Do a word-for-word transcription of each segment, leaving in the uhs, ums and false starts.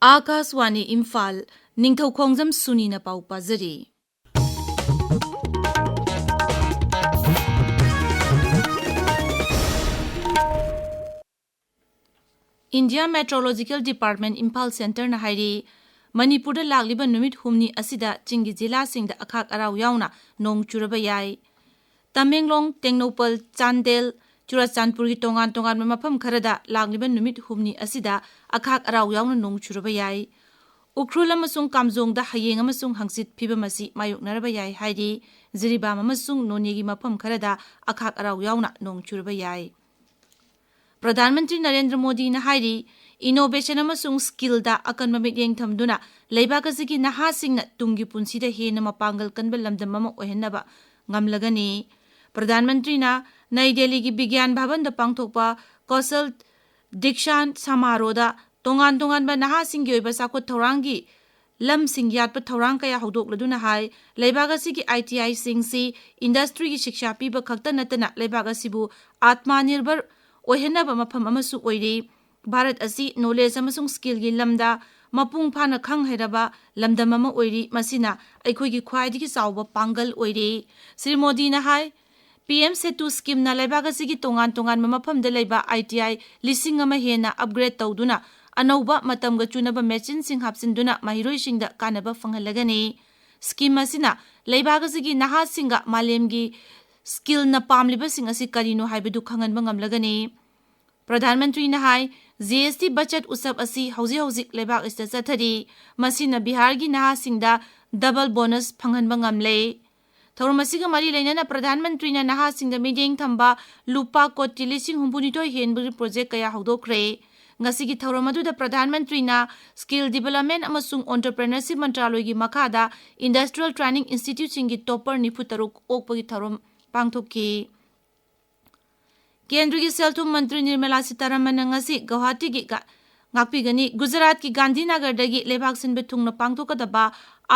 ꯑꯥꯀꯥꯁꯋꯥꯅꯤ ꯏꯝꯐꯥꯜ, ꯅꯤꯡꯊꯧꯈꯣꯡꯖꯝ ꯁꯨꯅꯤꯅ ꯄꯥꯎ ꯄꯥꯖꯔꯤ꯫ India Meteorological Department Imphal ꯁꯦꯟꯇꯔꯅ ꯍꯥꯏꯔꯤ, ꯃꯅꯤꯄꯨꯔꯗ ꯂꯥꯛꯂꯤꯕ ꯅꯨꯃꯤꯠ ꯍꯨꯝꯅꯤ ꯑꯁꯤꯗ ꯆꯤꯡꯒꯤ ꯖꯤꯂꯥꯁꯤꯡꯗ ꯑꯈꯥꯛ ꯑꯔꯥꯎ ꯌꯥꯎꯅ ꯅꯣꯡ ꯆꯨꯔꯕ ꯌꯥꯏ꯫ ꯇꯃꯦꯡꯂꯣꯡ, ꯇꯦꯡꯅꯧꯄꯜ, ꯆꯥꯟꯗꯦꯜ, ꯆꯨꯔꯆꯥꯟꯄꯨꯔꯒꯤ ꯇꯣꯉꯥꯟ ꯇꯣꯉꯥꯟꯕ ꯃꯐꯝ ꯈꯔꯗ ꯂꯥꯛꯂꯤꯕ ꯅꯨꯃꯤꯠ ꯍꯨꯝꯅꯤ ꯑꯁꯤꯗ ꯑꯈꯥꯛ ꯑꯔꯥꯎ ꯌꯥꯎꯅ ꯅꯣꯡ ꯆꯨꯔꯕ ꯌꯥꯏ꯫ ꯎꯈ꯭ꯔꯨꯜ ꯑꯃꯁꯨꯡ ꯀꯥꯝꯖꯣꯡꯗ ꯍꯌꯦꯡ ꯑꯃꯁꯨꯡ ꯍꯪꯆꯤꯠ ꯐꯤꯕꯝ ꯑꯁꯤ ꯃꯥꯌꯣꯛꯅꯔꯕ ꯌꯥꯏ ꯍꯥꯏꯔꯤ꯫ ꯖꯤꯔꯤꯕꯥꯝ ꯑꯃꯁꯨꯡ ꯅꯣꯅꯦꯒꯤ ꯃꯐꯝ ꯈꯔꯗ ꯑꯈꯥꯛ ꯑꯔꯥꯎ ꯌꯥꯎꯅ ꯅꯣꯡ ꯆꯨꯔꯕ ꯌꯥꯏ꯫ ꯄ꯭ꯔꯙꯥꯟ ꯃꯟꯇ꯭ꯔꯤ ꯅꯔꯦꯟꯗ꯭ꯔ ꯃꯣꯗꯤꯅ ꯍꯥꯏꯔꯤ, innovation ꯑꯃꯁꯨꯡ skillꯗ ꯑꯀꯟꯕ ꯃꯤꯠꯌꯦꯡ ꯊꯝꯗꯨꯅ ꯂꯩꯕꯥꯛ ꯑꯁꯤꯒꯤ ꯅꯍꯥꯁꯤꯡꯅ ꯇꯨꯡꯒꯤ ꯄꯨꯟꯁꯤꯗ ꯍꯦꯟꯅ ꯃꯄꯥꯡꯒꯜ ꯀꯟꯕ ꯂꯝꯗꯝ ꯑꯃ ꯑꯣꯏꯍꯟꯅꯕ ꯉꯝꯂꯒꯅꯤ꯫ ꯄ꯭ꯔꯙꯥꯟ ꯃꯟꯇ꯭ꯔꯤꯅ ꯅꯩ ꯗꯦꯜꯂꯤꯒꯤ ꯕꯤꯒ꯭ꯌꯥꯟ ꯚꯕꯟꯗ ꯄꯥꯡꯊꯣꯛꯄ ꯀꯧꯁꯜ ꯗꯤꯛꯁꯥꯟ ꯁꯃꯥꯔꯣꯍꯗ ꯇꯣꯉꯥꯟ ꯇꯣꯉꯥꯟꯕ ꯅꯍꯥꯁꯤꯡꯒꯤ ꯑꯣꯏꯕ ꯆꯥꯎꯈꯠ ꯊꯧꯔꯥꯡꯒꯤ ꯂꯝꯁꯤꯡ ꯌꯥꯠꯄ ꯊꯧꯔꯥꯡ ꯀꯌꯥ ꯍꯧꯗꯣꯛꯂꯗꯨꯅ ꯍꯥꯏ, ꯂꯩꯕꯥꯛ ꯑꯁꯤꯒꯤ ITIꯁꯤꯡꯁꯤ industryꯒꯤ ꯁꯤꯛꯁꯥ ꯄꯤꯕ ꯈꯛꯇ ꯅꯠꯇꯅ ꯂꯩꯕꯥꯛ ꯑꯁꯤꯕꯨ ꯑꯥꯇꯃꯅꯤꯔꯚꯔ ꯑꯣꯏꯍꯟꯅꯕ ꯃꯐꯝ ꯑꯃꯁꯨ ꯑꯣꯏꯔꯤ꯫ ꯚꯥꯔꯠ ꯑꯁꯤ knowledge ꯑꯃꯁꯨꯡ skillꯒꯤ ꯂꯝꯗ ꯃꯄꯨꯡ ꯐꯥꯅ ꯈꯪ ꯍꯩꯔꯕ ꯂꯝꯗꯝ ꯑꯃ ꯑꯣꯏꯔꯤ꯫ ꯃꯁꯤꯅ ꯑꯩꯈꯣꯏꯒꯤ ꯈ꯭ꯋꯥꯏꯗꯒꯤ ꯆꯥꯎꯕ ꯄꯥꯡꯒꯜ ꯑꯣꯏꯔꯤ꯫ ꯁ꯭ꯔꯤ ꯃꯣꯗꯤꯅ ꯍꯥꯏ, PM SETU schemeꯅ ꯂꯩꯕꯥꯛ ꯑꯁꯤꯒꯤ ꯇꯣꯉꯥꯟ ꯇꯣꯉꯥꯟꯕ ꯃꯐꯝꯗ ꯂꯩꯕ ITI ꯂꯤꯁꯤꯡ ꯑꯃ ꯍꯦꯟꯅ upgrade ꯇꯧꯗꯨꯅ ꯑꯅꯧꯕ ꯃꯇꯝꯒ ꯆꯨꯅꯕ machineꯁꯤꯡ ꯍꯥꯞꯆꯤꯟꯗꯨꯅ ꯃꯍꯩꯔꯣꯏꯁꯤꯡꯗ ꯀꯥꯟꯅꯕ ꯐꯪꯍꯜꯂꯒꯅꯤ꯫ Scheme ꯑꯁꯤꯅ ꯂꯩꯕꯥꯛ ꯑꯁꯤꯒꯤ ꯅꯍꯥꯁꯤꯡꯒ ꯃꯥꯂꯦꯝꯒꯤ skillꯅ ꯄꯥꯝꯂꯤꯕꯁꯤꯡ ꯑꯁꯤ ꯀꯔꯤꯅꯣ ꯍꯥꯏꯕꯗꯨ ꯈꯪꯍꯟꯕ ꯉꯝꯂꯒꯅꯤ꯫ ꯄ꯭ꯔꯙꯥꯟ ꯃꯟꯇ꯭ꯔꯤꯅ ꯍꯥꯏ, GST ꯕꯆꯠ ꯎꯠꯁꯕ ꯑꯁꯤ ꯍꯧꯖꯤꯛ ꯍꯧꯖꯤꯛ ꯂꯩꯕꯥꯛ ꯑꯁꯤꯗ ꯆꯠꯊꯔꯤ꯫ ꯃꯁꯤꯅ ꯕꯤꯍꯥꯔꯒꯤ ꯅꯍꯥꯁꯤꯡꯗ double bonus ꯐꯪꯍꯟꯕ ꯉꯝꯂꯦ꯫ ꯊꯧꯔꯝ ꯑꯁꯤꯒ ꯃꯔꯤ ꯂꯩꯅꯅ ꯄ꯭ꯔꯙꯥꯟ ꯃꯟꯇ꯭ꯔꯤꯅ ꯅꯍꯥꯁꯤꯡꯗ ꯃꯤꯠꯌꯦꯡ ꯊꯝꯕ ꯂꯨꯄꯥ ꯀꯣꯇꯤ ꯂꯤꯁꯤꯡ ꯍꯨꯝꯐꯨꯅꯤꯊꯣꯏ ꯍꯦꯟꯕꯒꯤ project ꯀꯌꯥ ꯍꯧꯗꯣꯛꯈ꯭ꯔꯦ꯫ ꯉꯁꯤꯒꯤ ꯊꯧꯔꯝ ꯑꯗꯨꯗ ꯄ꯭ꯔꯙꯥꯟ ꯃꯟꯇ꯭ꯔꯤꯅ skill development ꯑꯃꯁꯨꯡ entrepreneurship ꯃꯟꯇ꯭ꯔꯥꯂꯣꯏꯒꯤ ꯃꯈꯥꯗ industrial training instituteꯁꯤꯡꯒꯤ topper ꯅꯤꯐꯨ ꯇꯔꯨꯛ ꯑꯣꯛꯄꯒꯤ ꯊꯧꯔꯝ ꯄꯥꯡꯊꯣꯛꯈꯤ꯫ ꯀꯦꯟꯗ꯭ꯔꯒꯤ ꯁꯦꯜ ꯊꯨꯝ ꯃꯟꯇ꯭ꯔꯤ ꯅꯤꯔꯃꯂꯥ ꯁꯤꯇꯥꯔꯥꯃꯟꯅ ꯉꯁꯤ ꯒꯧꯍꯥꯇꯤꯒꯤ ꯒꯥ-, ꯉꯥꯛꯄꯤꯒꯅꯤ꯫ ꯒꯨꯖꯔꯥꯠꯀꯤ ꯒꯥꯟꯙꯤꯅꯒꯔꯗꯒꯤ ꯂꯩꯕꯥꯛ ꯁꯤꯟꯕ ꯊꯨꯡꯅ ꯄꯥꯡꯊꯣꯛꯀꯗꯕ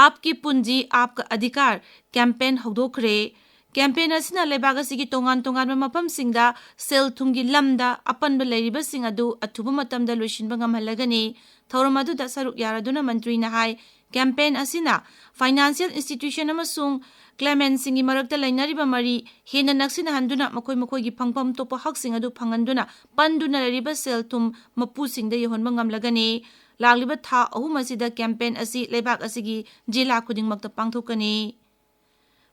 ꯑꯥꯞꯀꯤ ꯄꯨꯟꯖꯤ ꯑꯥꯞꯀ ꯑꯙꯤꯀꯥꯔ campaign ꯍꯧꯗꯣꯛꯈ꯭ꯔꯦ꯫ ꯀꯦꯝꯄꯦꯟ ꯑꯁꯤꯅ ꯂꯩꯕꯥꯛ ꯑꯁꯤꯒꯤ ꯇꯣꯉꯥꯟ ꯇꯣꯉꯥꯟꯕ ꯃꯐꯝꯁꯤꯡꯗ ꯁꯦꯜ ꯊꯨꯝꯒꯤ ꯂꯝꯗ ꯑꯄꯟꯕ ꯂꯩꯔꯤꯕꯁꯤꯡ ꯑꯗꯨ ꯑꯊꯨꯕ ꯃꯇꯝꯗ ꯂꯣꯏꯁꯤꯟꯕ ꯉꯝꯍꯜꯂꯒꯅꯤ꯫ ꯊꯧꯔꯝ ꯑꯗꯨꯗ ꯁꯔꯨꯛ ꯌꯥꯔꯗꯨꯅ ꯃꯟꯇ꯭ꯔꯤꯅ ꯍꯥꯏ, ꯀꯦꯝꯄꯦꯟ ꯑꯁꯤꯅ ꯐꯥꯏꯅꯥꯟꯁꯤꯌꯦꯜ ꯏꯟꯁꯇꯤꯇ꯭ꯌꯨꯁꯟ ꯑꯃꯁꯨꯡ ꯀ꯭ꯂꯦꯃꯦꯟꯁꯤꯡꯒꯤ ꯃꯔꯛꯇ ꯂꯩꯅꯔꯤꯕ ꯃꯔꯤ ꯍꯦꯟꯅ ꯅꯛꯁꯤꯟꯅꯍꯟꯗꯨꯅ ꯃꯈꯣꯏ ꯃꯈꯣꯏꯒꯤ ꯐꯪꯐꯝ ꯊꯣꯛꯄ ꯍꯛꯁꯤꯡ ꯑꯗꯨ ꯐꯪꯍꯟꯗꯨꯅ ꯄꯟꯗꯨꯅ ꯂꯩꯔꯤꯕ ꯁꯦꯜ ꯊꯨꯝ ꯃꯄꯨꯁꯤꯡꯗ ꯌꯧꯍꯟꯕ ꯉꯝꯂꯒꯅꯤ꯫ ꯂꯥꯛꯂꯤꯕ ꯊꯥ ꯑꯍꯨꯝ ꯑꯁꯤꯗ ꯀꯦꯝꯄꯦꯟ ꯑꯁꯤ ꯂꯩꯕꯥꯛ ꯑꯁꯤꯒꯤ ꯖꯤꯂꯥ ꯈꯨꯗꯤꯡꯃꯛꯇ ꯄꯥꯡꯊꯣꯛꯀꯅꯤ꯫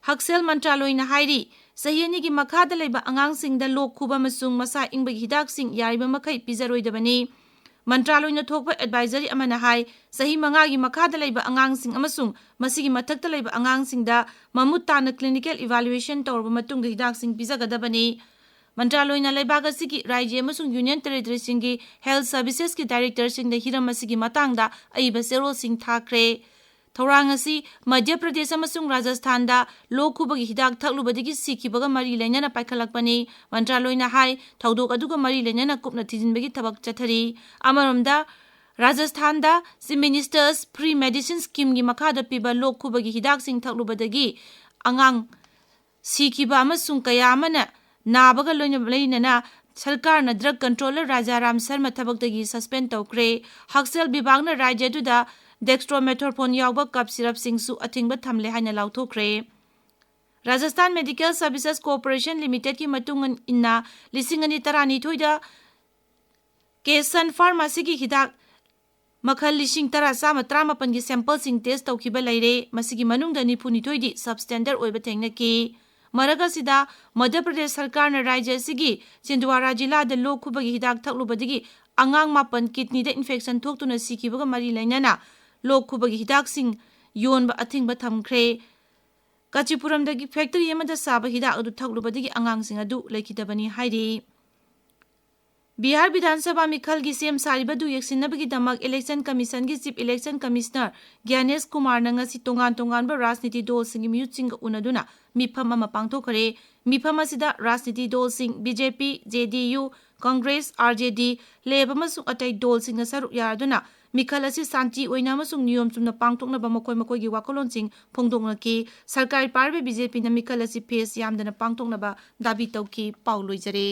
ꯍꯛꯁꯦꯜ ꯃꯟꯇ꯭ꯔꯥꯂꯣꯏꯅ ꯍꯥꯏꯔꯤ, ꯆꯍꯤ ꯑꯅꯤꯒꯤ ꯃꯈꯥꯗ ꯂꯩꯕ ꯑꯉꯥꯡꯁꯤꯡꯗ ꯂꯣꯛ ꯈꯨꯕ ꯑꯃꯁꯨꯡ ꯃꯁꯥ ꯏꯪꯕꯒꯤ ꯍꯤꯗꯥꯛꯁꯤꯡ ꯌꯥꯔꯤꯕ ꯃꯈꯩ ꯄꯤꯖꯔꯣꯏꯗꯕꯅꯤ꯫ ꯃꯟꯇ꯭ꯔꯥꯂꯣꯏꯅ ꯊꯣꯛꯄ ꯑꯦꯗꯚꯥꯏꯖꯔꯤ ꯑꯃꯅ ꯍꯥꯏ, ꯆꯍꯤ ꯃꯉꯥꯒꯤ ꯃꯈꯥꯗ ꯂꯩꯕ ꯑꯉꯥꯡꯁꯤꯡ ꯑꯃꯁꯨꯡ ꯃꯁꯤꯒꯤ ꯃꯊꯛꯇ ꯂꯩꯕ ꯑꯉꯥꯡꯁꯤꯡꯗ ꯃꯃꯨꯠ ꯇꯥꯅ ꯀ꯭ꯂꯤꯅꯤꯀꯦꯜ ꯏꯚꯥꯂꯨꯑꯦꯁꯟ ꯇꯧꯔꯕ ꯃꯇꯨꯡꯗ ꯍꯤꯗꯥꯛꯁꯤꯡ ꯄꯤꯖꯒꯗꯕꯅꯤ꯫ ꯃꯟꯇ꯭ꯔꯥꯂꯣꯏꯅ ꯂꯩꯕꯥꯛ ꯑꯁꯤꯒꯤ ꯔꯥꯏꯖ꯭ꯌ ꯑꯃꯁꯨꯡ ꯌꯨꯅꯤꯌꯟ ꯇꯦꯔꯤꯇꯣꯔꯤꯁꯤꯡꯒꯤ ꯍꯦꯜꯊ ꯁꯔꯚꯤꯁꯦꯁꯀꯤ ꯗꯥꯏꯔꯦꯛꯇꯔꯁꯤꯡꯗ ꯍꯤꯔꯝ ꯑꯁꯤꯒꯤ ꯃꯇꯥꯡꯗ ꯑꯏꯕ ꯆꯦꯔꯣꯜꯁꯤꯡ ꯊꯥꯈ꯭ꯔꯦ꯫ ꯊꯧꯔꯥꯡ ꯑꯁꯤ ꯃꯙ꯭ꯌ ꯄ꯭ꯔꯗꯦꯁ ꯑꯃꯁꯨꯡ ꯔꯥꯖꯁꯊꯥꯟꯗ ꯂꯣꯛ ꯈꯨꯕꯒꯤ ꯍꯤꯗꯥꯛ ꯊꯛꯂꯨꯕꯗꯒꯤ ꯁꯤꯈꯤꯕꯒ ꯃꯔꯤ ꯂꯩꯅꯅ ꯄꯥꯏꯈꯠꯂꯛꯄꯅꯤ꯫ ꯃꯟꯇ꯭ꯔꯥꯂꯣꯏꯅ ꯍꯥꯏ, ꯊꯧꯗꯣꯛ ꯑꯗꯨꯒ ꯃꯔꯤ ꯂꯩꯅꯅ ꯀꯨꯞꯅ ꯊꯤꯖꯤꯟꯕꯒꯤ ꯊꯕꯛ ꯆꯠꯊꯔꯤ꯫ ꯑꯃꯔꯣꯝꯗ, ꯔꯥꯖꯁꯊꯥꯟꯗ Chief Minister's Free Medicine Scheme ꯒꯤ ꯃꯈꯥꯗ ꯄꯤꯕ ꯂꯣꯛ ꯈꯨꯕꯒꯤ ꯍꯤꯗꯥꯛꯁꯤꯡ ꯊꯛꯂꯨꯕꯗꯒꯤ ꯑꯉꯥꯡ ꯁꯤꯈꯤꯕ ꯑꯃꯁꯨꯡ ꯀꯌꯥ ꯑꯃꯅ ꯅꯥꯕꯒ ꯂꯣꯏꯅ-, ꯂꯣꯏꯅꯅ ꯁꯔꯀꯥꯔꯅ ꯗ꯭ꯔꯒ ꯀꯟꯇ꯭ꯔꯣꯂꯔ ꯔꯥꯖꯥꯔꯥꯝ ꯁꯔꯃ ꯊꯕꯛꯇꯒꯤ ꯁꯁꯄꯦꯟ ꯇꯧꯈ꯭ꯔꯦ꯫ ꯍꯛꯁꯦꯜ ꯕꯤꯚꯥꯒꯅ ꯔꯥꯖ꯭ꯌ ꯑꯗꯨꯗ dextromethorphan ꯌꯥꯎꯕ ꯀꯞ ꯁꯤꯔꯞꯁꯤꯡꯁꯨ ꯑꯊꯤꯡꯕ ꯊꯝꯂꯦ ꯍꯥꯏꯅ ꯂꯥꯎꯊꯣꯛꯈ꯭ꯔꯦ꯫ ꯔꯥꯖꯁꯊꯥꯟ ꯃꯦꯗꯤꯀꯦꯜ ꯁꯔꯚꯤꯁꯦꯁ ꯀꯣꯔꯄꯣꯔꯦꯁꯟ ꯂꯤꯃꯤꯇꯦꯗꯀꯤ ꯃꯇꯨꯡ ꯏꯟꯅ, ꯂꯤꯁꯤꯡ ꯑꯅꯤ ꯇꯔꯥꯅꯤꯊꯣꯏꯗ ꯀꯦꯁꯟ ꯐꯥꯔꯃꯥꯁꯤꯒꯤ ꯍꯤꯗꯥꯛ ꯃꯈꯜ ꯂꯤꯁꯤꯡ ꯇꯔꯥ ꯆꯥꯝꯃ ꯇꯔꯥꯃꯥꯄꯟꯒꯤ ꯁꯦꯝꯄꯜꯁꯤꯡ ꯇꯦꯁ ꯇꯧꯈꯤꯕ ꯂꯩꯔꯦ꯫ ꯃꯁꯤꯒꯤ ꯃꯅꯨꯡꯗ ꯅꯤꯐꯨꯅꯤꯊꯣꯏꯗꯤ ꯁꯕꯁ꯭ꯇꯦꯟꯗꯔ ꯑꯣꯏꯕ ꯊꯦꯡꯅꯈꯤ꯫ ꯃꯔꯛ ꯑꯁꯤꯗ, ꯃꯙ꯭ꯌ ꯄ꯭ꯔꯗꯦꯁ ꯁꯔꯀꯥꯔꯅ ꯔꯥꯖ꯭ꯌ ꯑꯁꯤꯒꯤ ꯆꯤꯟꯗ꯭ꯋꯥꯔꯥ ꯖꯤꯂꯥꯗ ꯂꯣꯛ ꯈꯨꯕꯒꯤ ꯍꯤꯗꯥꯛ ꯊꯛꯂꯨꯕꯗꯒꯤ ꯑꯉꯥꯡ ꯃꯥꯄꯟ ꯀꯤꯗꯅꯤꯗ ꯏꯟꯐꯦꯛꯁꯟ ꯊꯣꯛꯇꯨꯅ ꯁꯤꯈꯤꯕꯒ ꯃꯔꯤ ꯂꯩꯅꯅ ꯂꯣꯛ ꯈꯨꯕꯒꯤ ꯍꯤꯗꯥꯛꯁꯤꯡ ꯌꯣꯟꯕ ꯑꯊꯤꯡꯕ ꯊꯝꯈ꯭ꯔꯦ꯫ ꯀꯥꯆꯤꯄꯨꯔꯝꯗꯒꯤ ꯐꯦꯛꯇꯔꯤ ꯑꯃꯗ ꯁꯥꯕ ꯍꯤꯗꯥꯛ ꯑꯗꯨ ꯊꯛꯂꯨꯕꯗꯒꯤ ꯑꯉꯥꯡꯁꯤꯡ ꯑꯗꯨ ꯂꯩꯈꯤꯗꯕꯅꯤ ꯍꯥꯏꯔꯤ꯫ ꯕꯤꯍꯥꯔ ꯕꯤꯙꯥꯟ ꯁꯚꯥ ꯃꯤꯈꯜꯒꯤ ꯁꯦꯝ ꯁꯥꯔꯤꯕꯗꯨ ꯌꯦꯡꯁꯤꯟꯅꯕꯒꯤꯗꯃꯛ ꯏꯂꯦꯛꯁꯟ ꯀꯃꯤꯁꯟꯒꯤ ꯆꯤꯐ ꯏꯂꯦꯛꯁꯟ ꯀꯃꯤꯁꯅꯔ ꯒ꯭ꯌꯥꯅꯦꯁ ꯀꯨꯃꯥꯔꯅ ꯉꯁꯤ ꯇꯣꯉꯥꯟ ꯇꯣꯉꯥꯟꯕ ꯔꯥꯖꯅꯤꯇꯤ ꯗꯜꯁꯤꯡꯒꯤ ꯃꯤꯍꯨꯠꯁꯤꯡꯒ ꯎꯅꯗꯨꯅ ꯃꯤꯐꯝ ꯑꯃ ꯄꯥꯡꯊꯣꯛꯈ꯭ꯔꯦ꯫ ꯃꯤꯐꯝ ꯑꯁꯤꯗ ꯔꯥꯖꯅꯤꯇꯤ ꯗꯜꯁꯤꯡ ꯕꯤ ꯖꯦ ꯄꯤ, ꯖꯦ ꯗꯤ ꯌꯨ, ꯀꯪꯒ꯭ꯔꯦꯁ, ꯑꯥꯔ ꯖꯦ ꯗꯤ, ꯂꯦꯞ ꯑꯃꯁꯨꯡ ꯑꯇꯩ ꯗꯣꯜꯁꯤꯡꯅ ꯁꯔꯨꯛ ꯌꯥꯗꯨꯅ ꯃꯤꯈꯜ ꯑꯁꯤ ꯁꯥꯟꯇꯤ ꯑꯣꯏꯅ ꯑꯃꯁꯨꯡ ꯅꯤꯌꯣꯝ ꯆꯨꯝꯅ ꯄꯥꯡꯊꯣꯛꯅꯕ ꯃꯈꯣꯏ ꯃꯈꯣꯏꯒꯤ ꯋꯥꯈꯜꯂꯣꯟꯁꯤꯡ ꯐꯣꯡꯗꯣꯛꯅꯈꯤ꯫ ꯁꯔꯀꯥꯔ ꯄꯥꯏꯔꯤꯕ ꯕꯤ ꯖꯦ ꯄꯤꯅ ꯃꯤꯈꯜ ꯑꯁꯤ ꯐꯦꯁ ꯌꯥꯝꯗꯅ ꯄꯥꯡꯊꯣꯛꯅꯕ ꯗꯥꯕꯤ ꯇꯧꯈꯤ꯫ ꯄꯥꯎ ꯂꯣꯏꯖꯔꯦ꯫